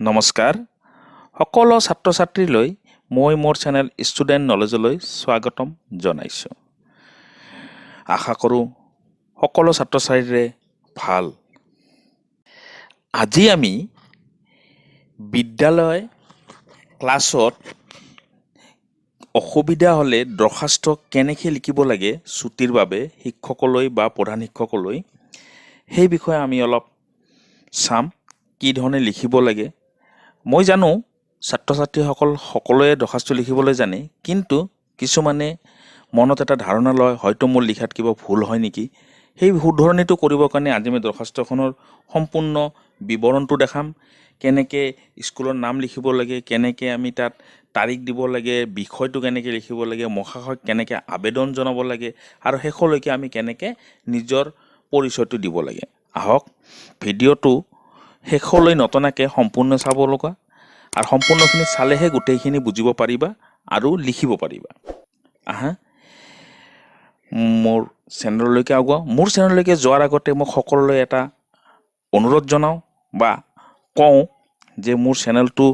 নমস্কাৰ সকলো ছাত্ৰ ছাত্ৰীলৈ, মই মোৰ চেনেল ষ্টুডেণ্ট নলেজলৈ স্বাগতম জনাইছোঁ। আশা কৰোঁ সকলো ছাত্ৰ ছাত্ৰীৰে ভাল। আজি আমি বিদ্যালয় ক্লাছত অসুবিধা হ'লে দৰ্খাস্ত কেনেকৈ লিখিব লাগে ছুটীৰ বাবে শিক্ষকলৈ বা প্ৰধান শিক্ষকলৈ, সেই বিষয়ে আমি অলপ চাম, কি ধৰণে লিখিব লাগে। মই জানো ছাত্ৰ ছাত্ৰীসকল সকলোৱে দৰ্খাস্ত লিখিবলৈ জানে, কিন্তু কিছুমানে মনত এটা ধাৰণা লয়, হয়তো মোৰ লিখাত কিবা ভুল হয় নেকি। সেই শুধৰণিটো কৰিবৰ কাৰণে আজি আমি দৰ্খাস্তখনৰ সম্পূৰ্ণ বিৱৰণটো দেখাম, কেনেকৈ স্কুলৰ নাম লিখিব লাগে, কেনেকৈ আমি তাত তাৰিখ দিব লাগে, বিষয়টো কেনেকৈ লিখিব লাগে, মহাশয়ক কেনেকৈ আবেদন জনাব লাগে আৰু শেষলৈকে আমি কেনেকৈ নিজৰ পৰিচয়টো দিব লাগে। আহক, ভিডিঅ'টো শেষলৈ নটনাকৈ সম্পূৰ্ণ চাব লগা আৰু সম্পূৰ্ণখিনি চালেহে গোটেইখিনি বুজিব পাৰিবা আৰু লিখিব পাৰিবা। আহা, মোৰ চেনেললৈকে আগুৱাওঁ। মোৰ চেনেললৈকে যোৱাৰ আগতে মই সকলোলৈ এটা অনুৰোধ জনাওঁ বা কওঁ যে মোৰ চেনেলটো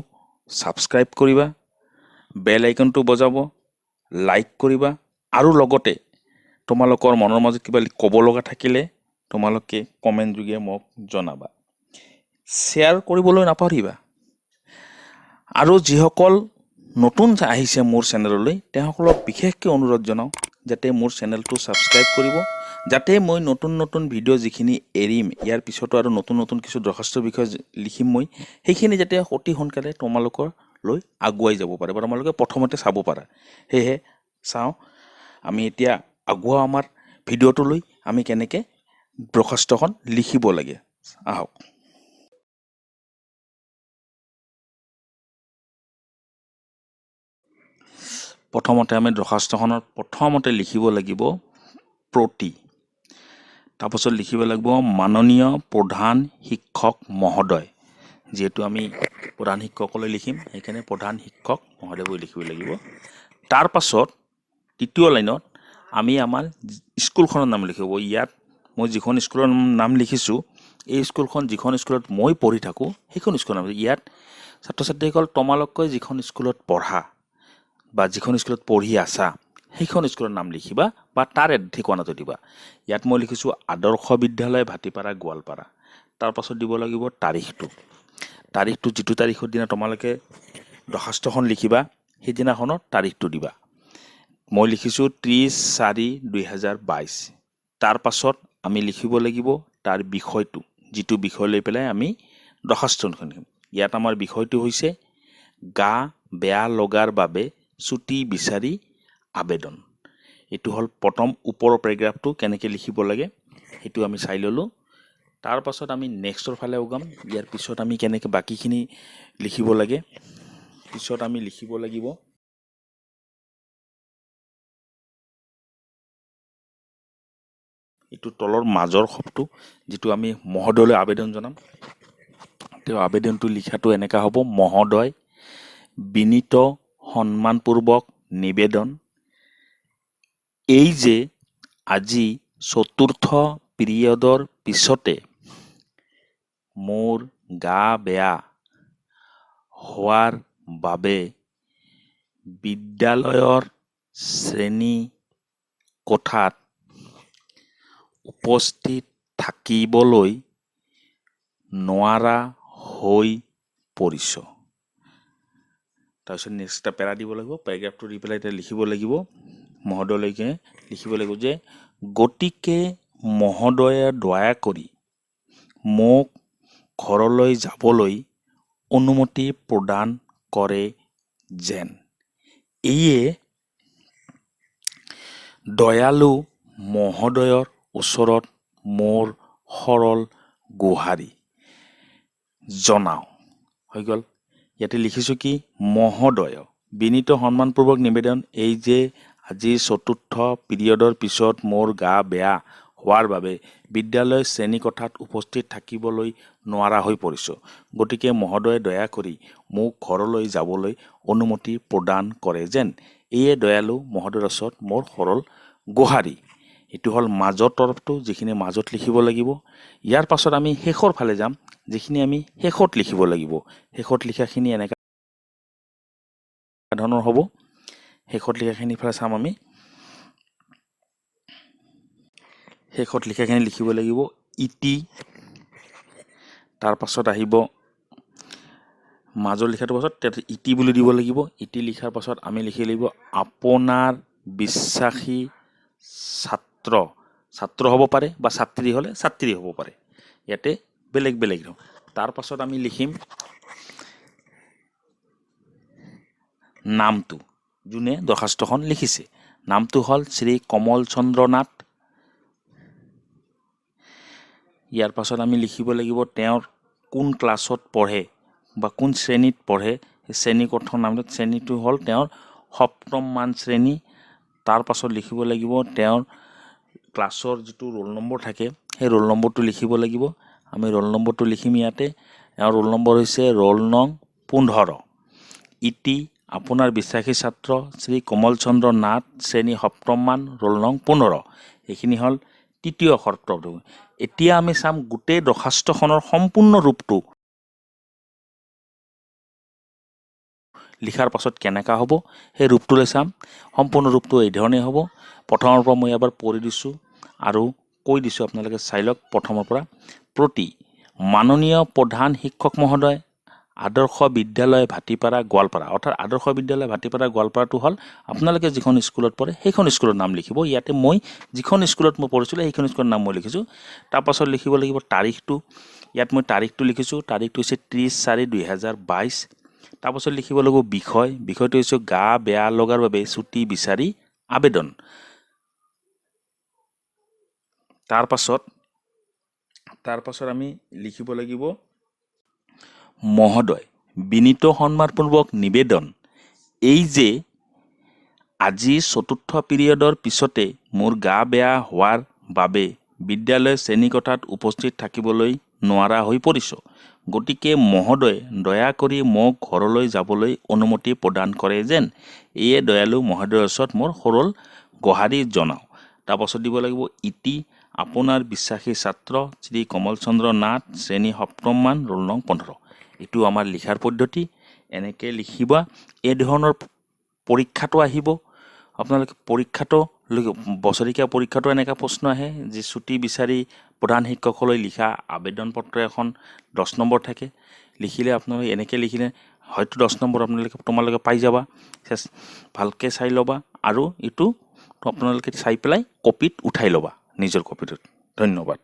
ছাবস্ক্ৰাইব কৰিবা, বেল আইকনটো বজাব, লাইক কৰিবা আৰু লগতে তোমালোকৰ মনৰ মাজত কিবা ক'ব লগা থাকিলে তোমালোকে কমেণ্ট যোগে মোক জনাবা। শ্বেয়াৰ কৰিবলৈ নাপাহৰিবা। আৰু যিসকল নতুন আহিছে মোৰ চেনেললৈ, তেওঁসকলক বিশেষকৈ অনুৰোধ জনাওঁ যাতে মোৰ চেনেলটো ছাবস্ক্ৰাইব কৰিব, যাতে মই নতুন নতুন ভিডিঅ' যিখিনি এৰিম, ইয়াৰ পিছতো আৰু নতুন নতুন কিছু দৰ্খাস্তৰ বিষয়ে লিখিম মই, সেইখিনি যাতে অতি সোনকালে তোমালোকৰ লৈ আগুৱাই যাব পাৰে বা তোমালোকে প্ৰথমতে চাব পাৰা। সেয়েহে চাওঁ, আমি এতিয়া আগুৱাওঁ আমাৰ ভিডিঅ'টোলৈ, আমি কেনেকৈ দৰ্খাস্তখন লিখিব লাগে। আহক। প্ৰথমতে আমি দৰ্খাস্তখনত প্ৰথমতে লিখিব লাগিব প্ৰতি, তাৰপাছত লিখিব লাগিব মাননীয় প্ৰধান শিক্ষক মহোদয়। যিহেতু আমি প্ৰধান শিক্ষকলৈ লিখিম, সেইকাৰণে প্ৰধান শিক্ষক মহোদয় বুলি লিখিব লাগিব। তাৰপাছত তৃতীয় লাইনত আমি আমাৰ স্কুলখনৰ নাম লিখিব। ইয়াত মই যিখন স্কুলৰ নাম লিখিছোঁ, এই স্কুলখন যিখন স্কুলত মই পঢ়ি থাকোঁ সেইখন স্কুলৰ নাম। ইয়াত ছাত্ৰ ছাত্ৰীসকল, তোমালোকে যিখন স্কুলত পঢ়া বা যিখন স্কুলত পঢ়ি আছা সেইখন স্কুলৰ নাম লিখিবা বা তাৰ ঠিকনাটো দিবা। ইয়াত মই লিখিছোঁ আদৰ্শ বিদ্যালয়, ভাটিপাৰা, গোৱালপাৰা। তাৰপাছত দিব লাগিব তাৰিখটো। তাৰিখটো যিটো তাৰিখৰ দিনা তোমালোকে দৰ্খাস্তখন লিখিবা সেইদিনাখনৰ তাৰিখটো দিবা। মই লিখিছোঁ 30/4/2022। তাৰপাছত আমি লিখিব লাগিব তাৰ বিষয়টো, যিটো বিষয় লৈ পেলাই আমি দৰ্খাস্তখন লিখিম। ইয়াত আমাৰ বিষয়টো হৈছে গা বেয়া লগাৰ বাবে ছুটি বিচাৰি আবেদন। এইটো হ'ল প্ৰথম ওপৰৰ পেৰাগ্ৰাফটো কেনেকৈ লিখিব লাগে সেইটো আমি চাই ল'লোঁ। তাৰপাছত আমি নেক্সটৰ ফালে উগাম। ইয়াৰ পিছত আমি কেনেকৈ বাকীখিনি লিখিব লাগে, পিছত আমি লিখিব লাগিব এইটো তলৰ মাজৰ শব্দটো, যিটো আমি মহোদয়লৈ আবেদন জনাম। তেওঁ আবেদনটো লিখাটো এনেকুৱা হ'ব: মহোদয়, বিনীত সন্মানপূৰ্বক নিবেদন এই যে আজি চতুৰ্থ পিৰিয়ডৰ পিছতে মোৰ গা বেয়া হোৱাৰ বাবে বিদ্যালয়ৰ শ্ৰেণী কোঠাত উপস্থিত থাকিবলৈ নোৱাৰা হৈ পৰিছোঁ। তাৰপিছত নেক্সট এটা পেৰা দিব লাগিব। পেৰাগ্ৰাফটো দি পেলাই এতিয়া লিখিব লাগিব, মহোদয়লৈকে লিখিব লাগিব যে গতিকে মহোদয়ে দয়া কৰি মোক ঘৰলৈ যাবলৈ অনুমতি প্ৰদান কৰে যেন। এয়ে দয়ালু মহোদয়ৰ ওচৰত মোৰ সৰল গোহাৰি। জনাওঁ। হৈ গ'ল। ইয়াতে লিখিছোঁ কি, মহোদয়, বিনীত সন্মানপূৰ্বক নিবেদন এই যে আজি চতুৰ্থ পিৰিয়ডৰ পিছত মোৰ গা বেয়া হোৱাৰ বাবে বিদ্যালয় শ্ৰেণীকোঠাত উপস্থিত থাকিবলৈ নোৱাৰা হৈ পৰিছোঁ। গতিকে মহোদয়ে দয়া কৰি মোক ঘৰলৈ যাবলৈ অনুমতি প্ৰদান কৰে যেন। এয়ে দয়ালু মহোদয়ৰ ওচৰত মোৰ সৰল গোহাৰি। এইটো হ'ল মাজৰ তৰফটো, যিখিনি মাজত লিখিব লাগিব। ইয়াৰ পাছত আমি শেষৰ ফালে যাম, যিখিনি আমি শেষত লিখিব লাগিব। শেষত লিখাখিনি এনেকুৱা ধৰণৰ হ'ব। শেষত লিখাখিনি ফালে চাম আমি। শেষত লিখাখিনি লিখিব লাগিব ইতি। তাৰপাছত আহিব মাজৰ লিখাটোৰ পাছত তাত ইতি বুলি দিব লাগিব। ইতি লিখাৰ পাছত আমি লিখিব লাগিব আপোনাৰ বিশ্বাসী ছাত্ৰ। ছাত্ৰ হ'ব পাৰে বা ছাত্ৰী হ'লে ছাত্ৰী হ'ব পাৰে, ইয়াতে বেলেগ বেলেগ। তাৰপাছত আমি লিখিম নামটো, যোনে দৰ্খাস্তখন লিখিছে। নামটো হ'ল শ্ৰী কমল চন্দ্ৰ নাথ। ইয়াৰ পাছত আমি লিখিব লাগিব তেওঁৰ কোন ক্লাছত পঢ়ে বা কোন শ্ৰেণীত পঢ়ে, সেই শ্ৰেণীকোঠৰ নামটো। শ্ৰেণীটো হ'ল তেওঁৰ সপ্তম মান শ্ৰেণী। তাৰ পাছত লিখিব লাগিব তেওঁৰ ক্লাছৰ যিটো ৰোল নম্বৰ থাকে, সেই ৰোল নম্বৰটো লিখিব লাগিব। আমি ৰোল নম্বৰটো লিখিম ইয়াতে। এওঁৰ ৰোল নম্বৰ হৈছে ৰোল নং 15। ইতি আপোনাৰ বিশ্বাসী ছাত্ৰ শ্ৰী কমল চন্দ্ৰ নাথ, শ্ৰেণী সপ্তম মান, ৰোল নং 15। এইখিনি হ'ল তৃতীয় শৰ্তটো। এতিয়া আমি চাম গোটেই দৰ্খাস্তখনৰ সম্পূৰ্ণ ৰূপটো লিখাৰ পাছত কেনেকুৱা হ'ব, সেই ৰূপটোলৈ চাম। সম্পূৰ্ণ ৰূপটো এই ধৰণেই হ'ব। প্ৰথমৰ পৰা মই এবাৰ পঢ়ি দিছোঁ আৰু কৈ দিছোঁ, আপোনালোকে চাই লওক। প্ৰথমৰ পৰা। প্ৰতি মাননীয় প্ৰধান শিক্ষক মহোদয়, আদৰ্শ বিদ্যালয় ভাটিপাৰা গোৱালপাৰা। অৰ্থাৎ আদৰ্শ বিদ্যালয় ভাটিপাৰা গোৱালপাৰাটো হ'ল আপোনালোকে যিখন স্কুলত পঢ়ে সেইখন স্কুলৰ নাম লিখিব। ইয়াতে মই যিখন স্কুলত মই পঢ়িছিলোঁ সেইখন স্কুলৰ নাম মই লিখিছোঁ। তাৰপাছত লিখিব লাগিব তাৰিখটো। ইয়াত মই তাৰিখটো লিখিছোঁ। তাৰিখটো হৈছে 30/4/2022। তাৰপাছত লিখিব লাগিব বিষয়। বিষয়টো হৈছে গা বেয়া লগাৰ বাবে ছুটি বিচাৰি আবেদন। তাৰপাছত আমি লিখিব লাগিব মহোদয়, বিনীত সন্মানপূৰ্বক নিবেদন এই যে আজি চতুৰ্থ পিৰিয়ডৰ পিছতে মোৰ গা বেয়া হোৱাৰ বাবে বিদ্যালয় শ্ৰেণীকোঠাত উপস্থিত থাকিবলৈ নোৱাৰা হৈ পৰিছোঁ। গতিকে মহোদয়ে দয়া কৰি মোক ঘৰলৈ যাবলৈ অনুমতি প্ৰদান কৰে যেন। এয়ে দয়ালু মহোদয়ৰ ওচৰত মোৰ সৰল গোহাৰি জনাওঁ। তাৰপাছত দিব লাগিব ইতি আপোনাৰ বিশ্বাসী ছাত্ৰ শ্ৰী কমল চন্দ্ৰ নাথ, শ্ৰেণী সপ্তম মান, ৰোল নং 15। এইটো আমাৰ লিখাৰ পদ্ধতি। এনেকৈ লিখিবা। এই ধৰণৰ পৰীক্ষাটো আহিব। আপোনালোকে পৰীক্ষাটো বছৰেকীয়া পৰীক্ষাটো এনেকুৱা প্ৰশ্ন আহে যে ছুটি বিচাৰি প্ৰধান শিক্ষকলৈ লিখা আবেদন পত্ৰ এখন 10 নম্বৰ থাকে। লিখিলে আপোনালোকে এনেকৈ লিখিলে হয়তো 10 নম্বৰ আপোনালোকে তোমালোকে পাই যাবা। ভালকৈ চাই ল'বা আৰু এইটো আপোনালোকে চাই পেলাই কপিত উঠাই ল'বা নিজৰ কপিটোত। ধন্যবাদ।